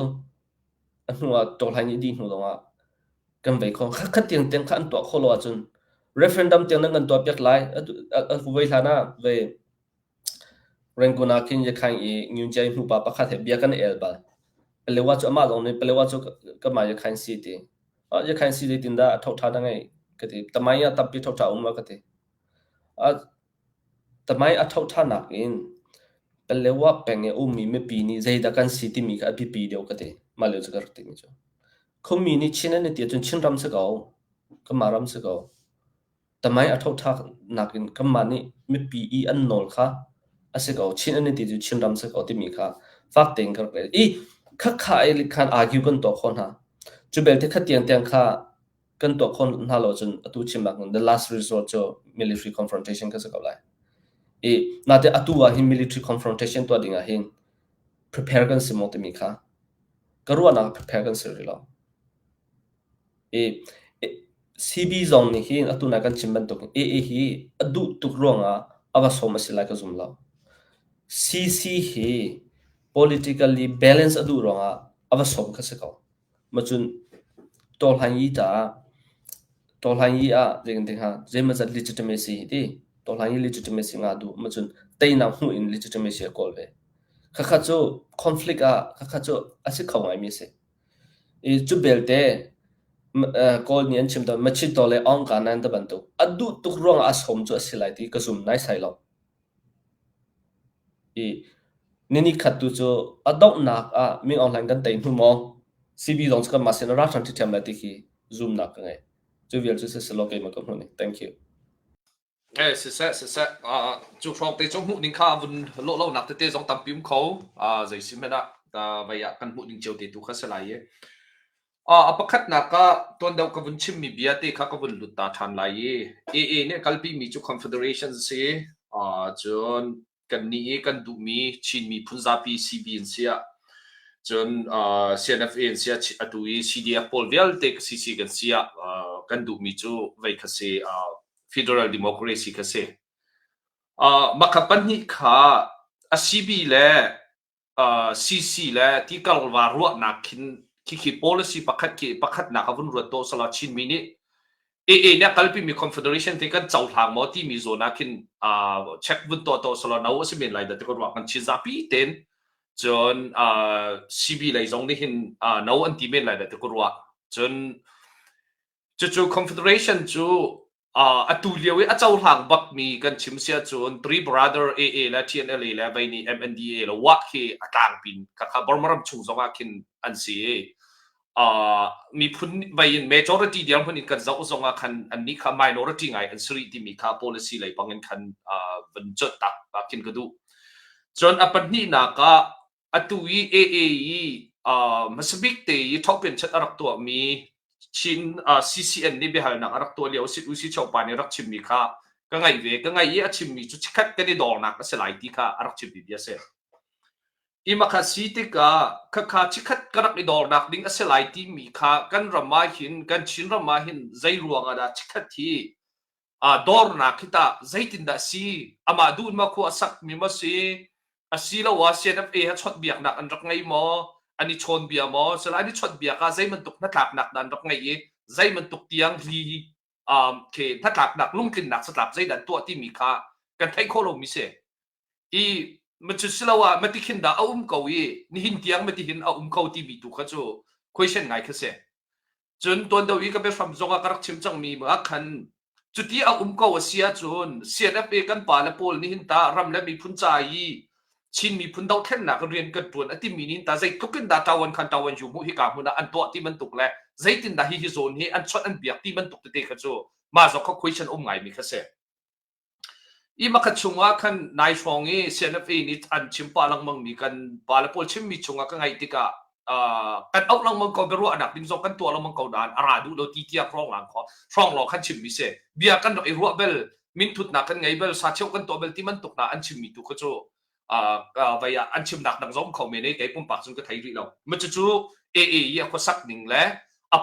a hnu ah tawhlai nih dih hnu zongah kan vei kho. Khat tiang tiang kha an tuah khawh lo ahcun referendum tiang nan kan tuah piak lai. Voi hlan ah vei Rangoon ah khin Yakhaing i Ngyunjai hnupa pakhat he bia kan i el bal. Palewa cu amah zong nih Palewa cu kanmah Yakhaing si ti. Yakhaing si zeitindah a thoṭha na ngeih ka ti. Tamai ah tampi thoṭha um a ka ti. Tamai a thoṭhanak in Palewa peng i a ummi mipi nih zeidah kan si timi kha a biapi deuh ka ti. Mah lio cu ka rak timi cu. Khuami nih Chin an i ti ahcun Chinram si ko. Kanmah ram si ko. Tamai a thoṭhanak in kanmah nih mipi i an nawl kha a si ko. Chin an i ti cu Chinram si ko timi kha fak tein ka rak rel. I khakha i khan argue kan tuah khawh hna. Cu belte kha tiang tiang kha kan tuah khawh hna lo cun atu chim bak the last resort cu military confrontation kha si ko lai. I nate atu ah hin military confrontation tuah ding ah hin prepare kan si maw timi kha ka ruahnak prepare kan si rih lo. I CB zong nih hin atu nai kan chim bantuk AA hi a duh tuk ruangah a va sawm a si lai ka zum lo. CC hi politically balance a duh ruangah a va sawm kha si ko. Macun tawhlan-yi caah tawhlan-yi ah zeitin hnga zeimawzat legitimacy hi ti tawhlan-yi legitimacy ngah duh macun teinak hmuh in legitimacy a kawl ve. Khakha cu conflict ah khakha cu a si kho ngaimi a si. I cu belte Kawl nih an chim tawn Machito le Aung Kanan te bantuk a duh tuk ruangah a sawm cu a si lai ti ka zum naisai lo. I nini khat tu cu a donghnak ah Min Aung Hlaing kan tei hnu maw CB zong cu kanmah sin a ra ṭhan ṭhiṭhiam lai ti khi zumnak ka ngei. Cu vial cu siselaw keimah ka hmuh ning. Thank you. Eh, siseh, siseh. Uh, cu hrawng te cu hmuh ning kha vun lawh lonak tete zong tampi um kho. Uh, zei si hmanh ah uh, vei ah kan hmuh ning cio te tu kha si lai i. Uh, a pakhatnak ah tuan deuh ka vun chimmi bia te kha ka vun lut ta ṭhan lai i AA nih a kalpi mi cu Confederation si. Uh, cun kannih i kan duhmi Chin miphun zapi CB in siah cun uh, CNFA in siah atu i CDF pawl vialte CC kan siah uh, kan duhmi cu vei kha si uh, federal democracy kha si. Uh, makha pahnih kha a CB le CC le tikalva ruahnak khin khikhi policy pakhat khi pakhatnak a vun ruat to sala Chinmi nih AA nih a kalpimi confederation te kan cohlang maw timi zawn ah khin check vun tuah to sala no a si men lai dah ti ka ruah kan Chin zapi ten cun CB lei zong nih hin no an ti men lai dah ti ka ruah cun Cucu Confederation cu uh, atu lio i a cohlang bakmi kan chim si ahcun Three Brother AA le TNLA le vei nih MNDA le WAC hi a tlangpin khakha Burma ram chung zong ah khin an si i uh, miphun vei in majority dirhmun in kan zoh zong ah khan annih kha minority ngai an si rih timi kha policy lei bang in khan uh, vun cuanh tak ah khin ka duh. Cun a pahnihnak ah Atu i AA i uh, hmasabik te i ṭhawhpianchat a rak tuahmi Chin uh, CCN nih biahalnak a rak tuah lio si Usi Chopa nih rak chimmi kha ka ngaih ve. Ka ngaih i a chimmi cu chikkhat kan i dawrnak a si lai ti kha a rak chimmi bia a si. I makha si tikah khakha chikkhat ka rak i dawrnak ding a si lai timi kha kan ram ah hin kan Chin ram ah hin zei ruang ah dah chikkhat hi dornak hi tah zeitindah si? Amah duh in ma khua a sakmi maw si? Asiloah CNFA he chawnhbiaknak an rak ngei maw? An i chawnbia maw? Sila an i chawnhbiak ah zei bantuk hnatlaknak dah an rak ngeih i zei bantuk tiang ri um, khi hnatlaknak lungtlinnak satlap zeidah an tuah timi kha kan theih khawh lomi si. I macu siloah mati khin dah a um ko i nihin tiang mati hin a um ko timi tu kha cu question ngai kha si. Cun tuan deuh i ka biahram zongah ka rak chim cangmi ah khan cuti a um ko a si ahcun CNFA kan pale pawl nih hin tah ram le miphun ca i Chin miphun dohthlennak rian kan ṭuan a timi nih hin tah zeitluk in dah ṭawan khan ṭawan yu hmuh hika hmun ah an tuah ti bantuk le zeitin dah hihi zawn hi an chawnh an biak ti bantuk tete kha cu mah zong kha question um ngaimi kha si. I makhat chungah khan nai hrawng i CNFA nih an chim pah lengmangmi kan pale pawl chimmi chungah ka ngaih tikah uh, kan auh lengmang ko biaruahnak ding zong kan tuah lengmang ko nain a ra duh lo ti tiang hrawng lang kho hrawng lawng khan chimmi si bia kan rak i ruah bel minthutnak kan ngei bel sa cheu kan tuah bel ti bantuk hna an chimmi tu kha cu vai ah an chimnak dang zong kho men i kei pumpak cun ka thei rih lo ma cucu AA i a khuasak ning le a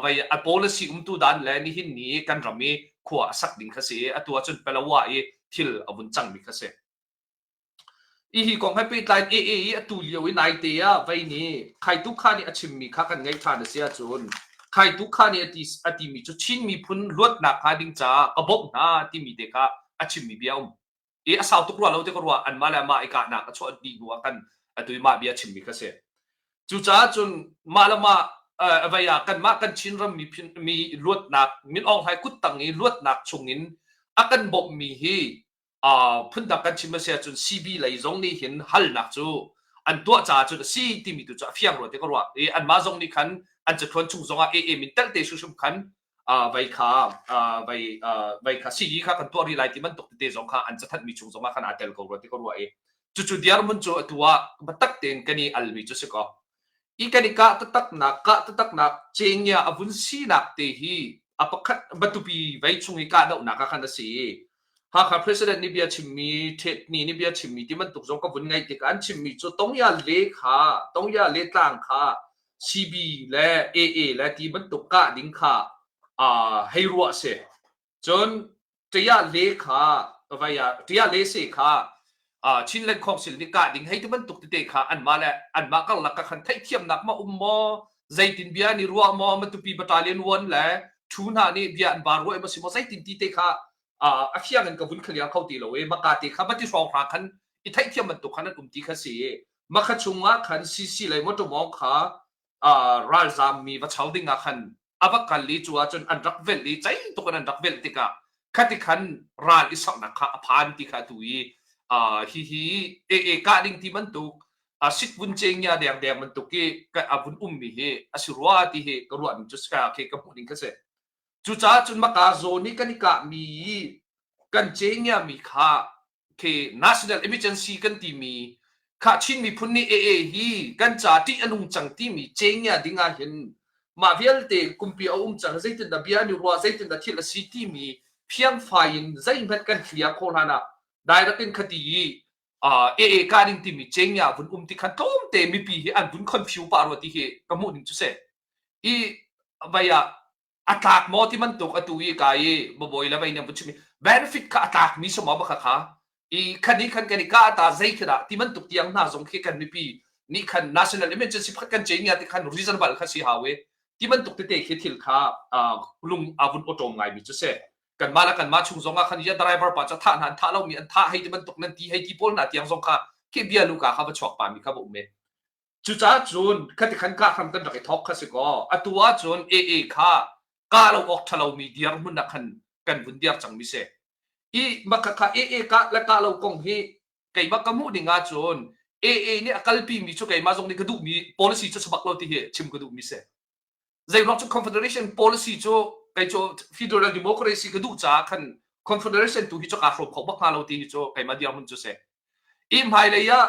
vai a policy umtu dan le nihin ni kan ram i khua a sak ding kha si atu ahcun Palawa i thil a vun cangmi kha si i hi kong he pehtlai AA i atu lio i naite ah vei ni Khaitu kha nih a chimmi kha kan ngaih ṭhan a si ahcun Khaitu kha nih a ti a timi cu Chin miphun luatnak hnga ding caah ka bawmh hna timi te kha a chimmi bia a um i a sau tuk rua lo ti ka ruah anmah le amah i kahnak a chuah dih hnu ah kan atu i mah bia chimmi kha si cucaah cun mah le mah vei ah kanmah kan Chin ram mi mi luatnak Min Aung Hlaing kuttang i luatnak chungin a kan bawmhmi hi phundang kan chim a si ahcun CB lei zong nih hin halnak cu an tuah caah cun a si timi tu cu a fiang rua ti ka ruah i anmah zong nih khan an cathluan chung zongah AA min telh te hrimhrim khan vei kha vei vei kha sii kha kan tuah rih lai ti bantuk tete zong kha an cathanhmi chung zongah khan aa tel ko rua ti ka ruah i cucu dirhmun cu atu ah biatak tein kan i almi cu si ko i kan i kah taktaknak kah taktaknak cengya a vun sinak te hi a pakhat Matupi vei chung i kahdohnak ah khan a si i Hakha president nih bia chimmi Thetni nih bia chimmi ti bantuk zong ka vun ngaih tikah an chimmi cu Tongya le kha Tongya le tlang kha CB le AA le ti bantuk kah ding kha uh, hei ruah si. Cun ṭia le kha vai ah ṭia le se kha uh, Chinland Council nih kah ding hei ti bantuk tete kha anmah le anmah karlak ka khan theihthiamnak ma um maw zeitin bia ni ruah maw Matupi Battalion 1 le thu hna nih bia an ba ruah ma si maw zeitin ti te kha uh, a fiang in ka vun khaliang kho ti lo i maka te kha mati hrawng hra khan i theihthiam bantuk khan an um ti kha si Makha chungah khan CC lei motor mawng kha uh, ralzam mi va char ding ah khan a va kal i cu ahcun an rak velh i cei tuk in an rak velh tikah khati khan ral i saknak kha a phan ti kha tu i uh, hi hi e e kah ding ti bantuk uh, sit vun chengya deng deng bantuk i ka a vun um mi hi a si rua ti hi ka ruah ning cu ka khi ka hmuh ning kha si cucaah cun maka zawn i kan i kah mi i. Kan cengiami kha khi national emergency kan timi kha Chin miphun nih AA hi kan ca ṭih a nung cang timi cengia ding ah hin mah vialte kumpi a um cang zeitindah bia an i ruah zeitindah thil a si timi fiangfai in zeihmanh kan clear khawh hlan ah direct in khati i AA ka ding timi cengia vun um ti khan tlawmte mipi hi an vun confuse pah rua ti hi ka hmuh ning cu si i vai ah a tlak maw ti bantuk atu i ka i babawi le vei nih an chim i benefit kha a tlak mi si maw baka kha i khan i khan kan i ka ta zei khi dah ti bantuk tiang hna zong khi kan mipi nih khan national emergency pakhat kan che nia ti khan reasonable kha si hau i ti bantuk tete khi thil kha lung a vun awṭawm ngai mi cu si kanmah le kanmah chung zong ah khan ya driver pa cu thah hna an thah lomi an thah hei ti bantuk nan ti hei ti pawl hna tiang zong kha khi bia luka kha va chuak pa mi kha va um e Cucaah cun khati khan kah hram kan rak i thawk kha si kaw atu ahcun AA kha kah lo awk ṭha lomi dirhmun ah khan kan vun dir cangmi si. I mah kha AA kah le kah lo kong hi keimah ka hmuh ning ahcun AA nih a kalpimi cu keimah zong nih ka duhmi policy cu si bak lo ti hi chim ka duhmi si. Zeiruang cu Confederation policy cu kei cu federal democracy ka duh caah khan Confederation tu hi cu kaa hrawm kho bak hnga lo ti hi cu keimah dirhmun cu si. I hmailei ah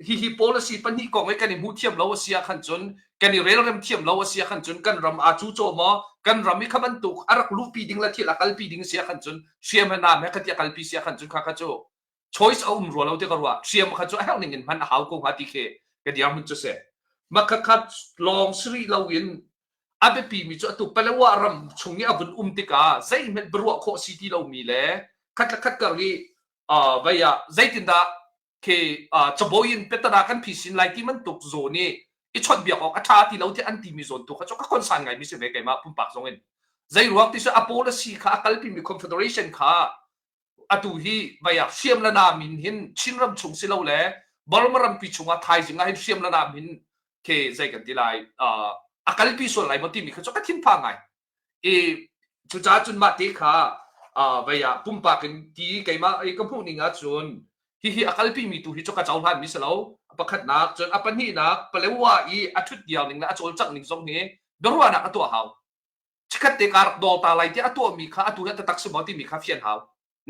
hihi policy pahnih kong i kan i hmuh thiam lo a si ah khan cun kan i relrem thiam lo a si ah khan cun kan ram aa cucaw maw kan ram i kha bantuk a rak luhpi ding le thil a kalpi ding si ah khan cun hriam he nam he khati a kalpi si ah khan cun kha kha cu choice a um rua lo ti ka ruah hriam kha cu a herh ning in hman a hau ko hnga ti khi ka dirhmun cu si mah kha kha lawng si rih lo in a biapi mi cu atu Palawa ram chung i a vun um tikah zeihmanh biaruah khawh si ti lomi le khat le khat kar i vei ah zeitindah khi cabawi in petana kan phisin lai ti bantuk zawn i i chawnhbiak awk a ṭha ti lo tiah an timi zawn tu kha cu ka concern ngaimi si ve keimah pumpak zong in zei ruang ti cu a policy kha a kalpimi confederation kha atu hi vei ah hriam le nam in hin Chinram chung si lo le Burma rampi chungah thaizing ah hin hriam le nam hin khi zei kan ti lai a kalpi sual lai maw timi kha cu ka thinphang ngai I cucaah cun mah te kha vei ah pumpak in ti keimah i ka hmuh ning ahcun hihi a kalpimi tu hi cu ka cohlanmi si lo. A pakhatnak cun a pahnihnak Palewa i a ṭhut diar ning le a cawlcangh ning zong hi biaruahnak a tuah hau. Chikkhat te kaa rak dawl ta lai tiah a tuahmi kha atu hi a taktak si maw timi kha fian hau.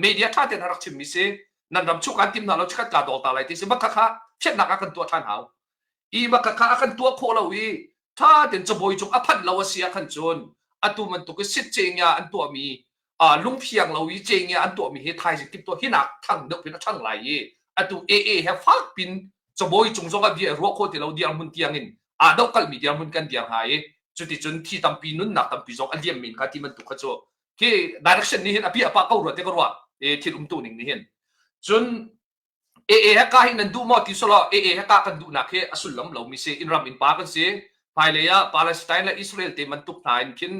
Media ṭha tein a rak chimmi si. Nan ram chung aan tim hna lo chikkhat kaa dawl ta lai ti si. Mah kha fiannak ah kan tuah ṭhan hau. I mah kha a kan tuah khawh lo i ṭha tein cabawi cung a phanh lo a si ah khan cun atu bantuk i sit cengya an tuahmi lungfiang lo i cengya an tuahmi hi thaizing timhtuah hinak thang deuh pin a ṭhang lai i atu AA he fak pin cabawi cung zong ah bia ruah khawh ti lo dirhmun tiang in aa dohkalhmi dirhmun kan dir hnga i cuticun thi tampi nunnak tampi zong a liam men kha ti bantuk kha cu khi direction nih hin a piah pah ko rua te ka ruah i thil umtu ning nih hin cun AA he ka hi nan duh maw ti selaw AA he ka kan duhnak hi a sullam lomi si inn ram innpa kan si hmailei ah Palestine le Israel te bantuk hna in khin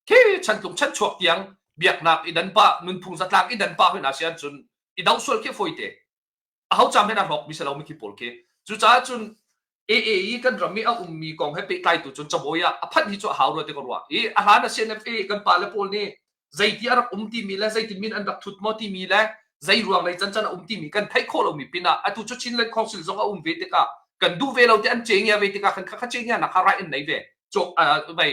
khi chantlung chanchuak tiang biaknak i dan pah nunphung zatlang i dan pah hoi hna si ahcun i do sual khi fawi te aho cam hen a hlawk mi si lo mi khi pawl khi cucaah cun AA i kan ram i a ummi kong he pehtlai tu cun cabawi ah a phanh hi cu a hau rua ti ka ruah i a hlan a CNFA kan pa le pawl nih zeiti a rak um timi le zeitin min an rak thut maw timi le zei ruang lei can can a um timi kan theih khawh lomi pinah atu cu Chinland Council zong a um ve tikah kan duh ve lo ti an cengya ve tikah kan kha kha cengya nak kha right in nei ve cawk vai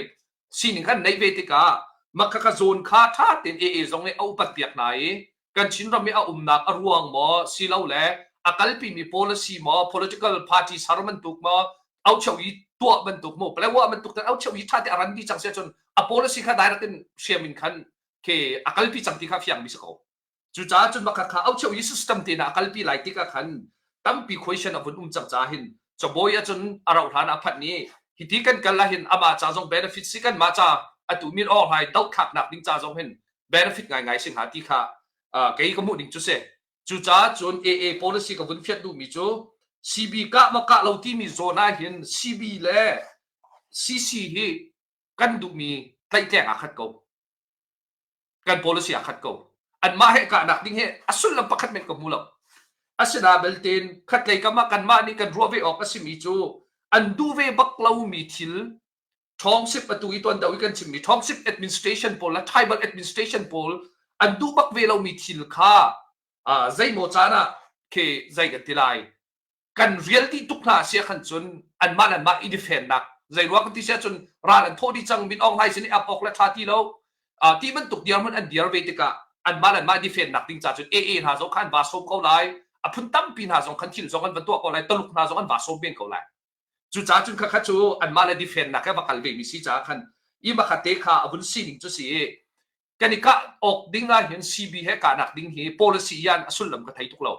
sining kan neih ve tikah mah kha zawn kha ṭha tein AA zong nih a upat piak hna i kan Chinram i a umnak a ruang maw silole a kalpimi policy maw political party ser bantuk maw aucheu i tuah bantuk maw palewa bantuk ten aucheu i ṭha te a ran dih cang si ahcun a policy kha direct in hriam in khan ke a kalpi cang ti kha fiang mi si ko. Cucaah cun mah kha aucheu i system te na a kalpi lai tikah khan tampi question a vun um cang caah hin cabawi ahcun a rauh hlan ah phanh i hiti kan kal ah hin amah ca zong benefit si kan mah ca atu min awk hlai dohthlaknak ding ca zong hin benefit ngaingai si hnga ti kha kei ka hmuh ning cu si. Cucaah cun AA policy ka vun fiat duhmi cu CB kah maw kah lo timi zawn ah hin CB le CC hi kan duhmi tlaihtleng aa khat ko. Kan policy aa khat ko. Anmah he kahnak ding hi a sullam pakhat men ka hmu lo. Asina beltein khatlei kam ah kanmah nih kan ruah ve awk a simi cu an duh ve bak lomi thil ṭhawngsip atu i tuan deuh i kan chimmi ṭhawngsip administration pawl le tribal administration pawl an duh bak ve lomi thil kha zeimaw caan ah khi zei kan ti lai kan rial dih tuk hna sia khan cun anmah le anmah i defend-nak zei ruang kan ti sia cun ral an thawh dih cang Min Aung Hlaing sin i ap awk le ṭha ti lo ti bantuk dirhmun an dir ve tikah. Anmah le anmah defend nak ding ca cun AA hna zong kha an va sawm ko lai. A phun tampi hna zong khan thil zong an va tuah ko lai. Taluk hna zong an va sawm men ko lai. Cucaah cun khakha cu anmah le defend nak he va kal ve mi si caah khan i makha te kha a vun sining cu si i kan i kah awk ding ah hin CB he kahnak ding hi policy yan a sullam ka thei tuk lo.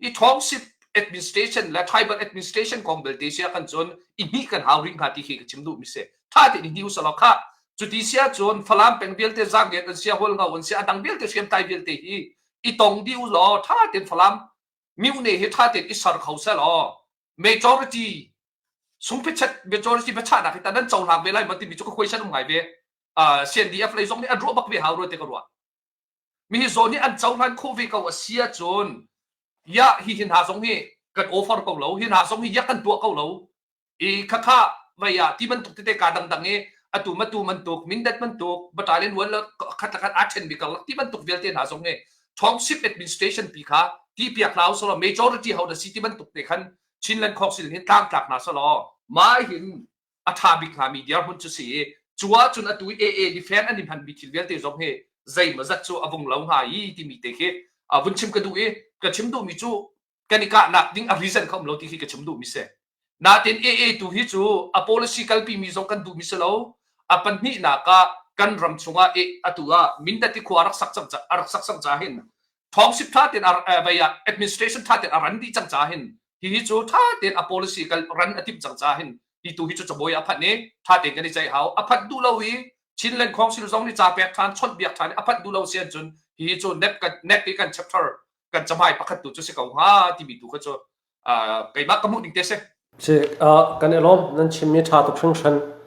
I township administration le tribal administration kong belte sia kan cun i hnih kan hau rih hnga ti khi ka chim duh mi si. Tha tein i hnih usalaw kha cuti sia cun Falam peng vialte Zanglian an sia Hualngo an sia a dang vialte hriamtlai vialte hi i tong dih u law tha tein Falam myone hi tha tein i ser kho seh law majority sungpichet majority biachahnak hi ta nan cohlang ve lai maw timi cu ka question um ngai ve. CNDF lei zong nih an ruah bak ve hau rua te ka ruah. Mi hi zawn hi an cohlan khawh ve ko a si ahcun ya hi hi hna zong hi kan offer ko lo hi hna zong hi ya kan tuah ko lo i khakha vei ah ti bantuk tete ka dangdang i atu matu bantuk mindat bantuk battalion hual khat le khat aa ṭhen mi karlak ti bantuk vialte hna zong hi township administration pi kha ti piak hna usalaw majority ho da si ti bantuk te khan Chinland Council hin tlangtlak hna selaw mah hin a ṭha bik hngami dirhmun cu si i cu ahcun atu i AA defend an i hmanmi thil vialte zong hi zeimawzat cu a vung lo hnga i timi te khi vun chim ka duh i ka chim duhmi cu kan i kahnak ding a reason kha um lo ti khi ka chim duhmi si. Natin AA tu hi cu a policy kalpi mi zong kan duhmi si lo. A pahnihnak ah kan ram chungah atu ah Mindat i khua a rak sak cang a rak sak cang ca hin township tha tein vei ah administration tha tein a ran dih cang ca hin hihi cu tha tein a policy kal ran a timh cang ca hin hi tu hi cu cabuai a phanh i tha tein kan i ceih hau a phanh duh lo i Chinland Council zong nih ca pek than chawnh biak than a phanh duh lo si cun hihi cu nep kan nek i kan chapter kan camai pakhat tu cu si ko hnga timi tu kha cu keimah ka hmuh ding te si Si, kan i lawm. Nan chimmi ṭha tuk hringhran.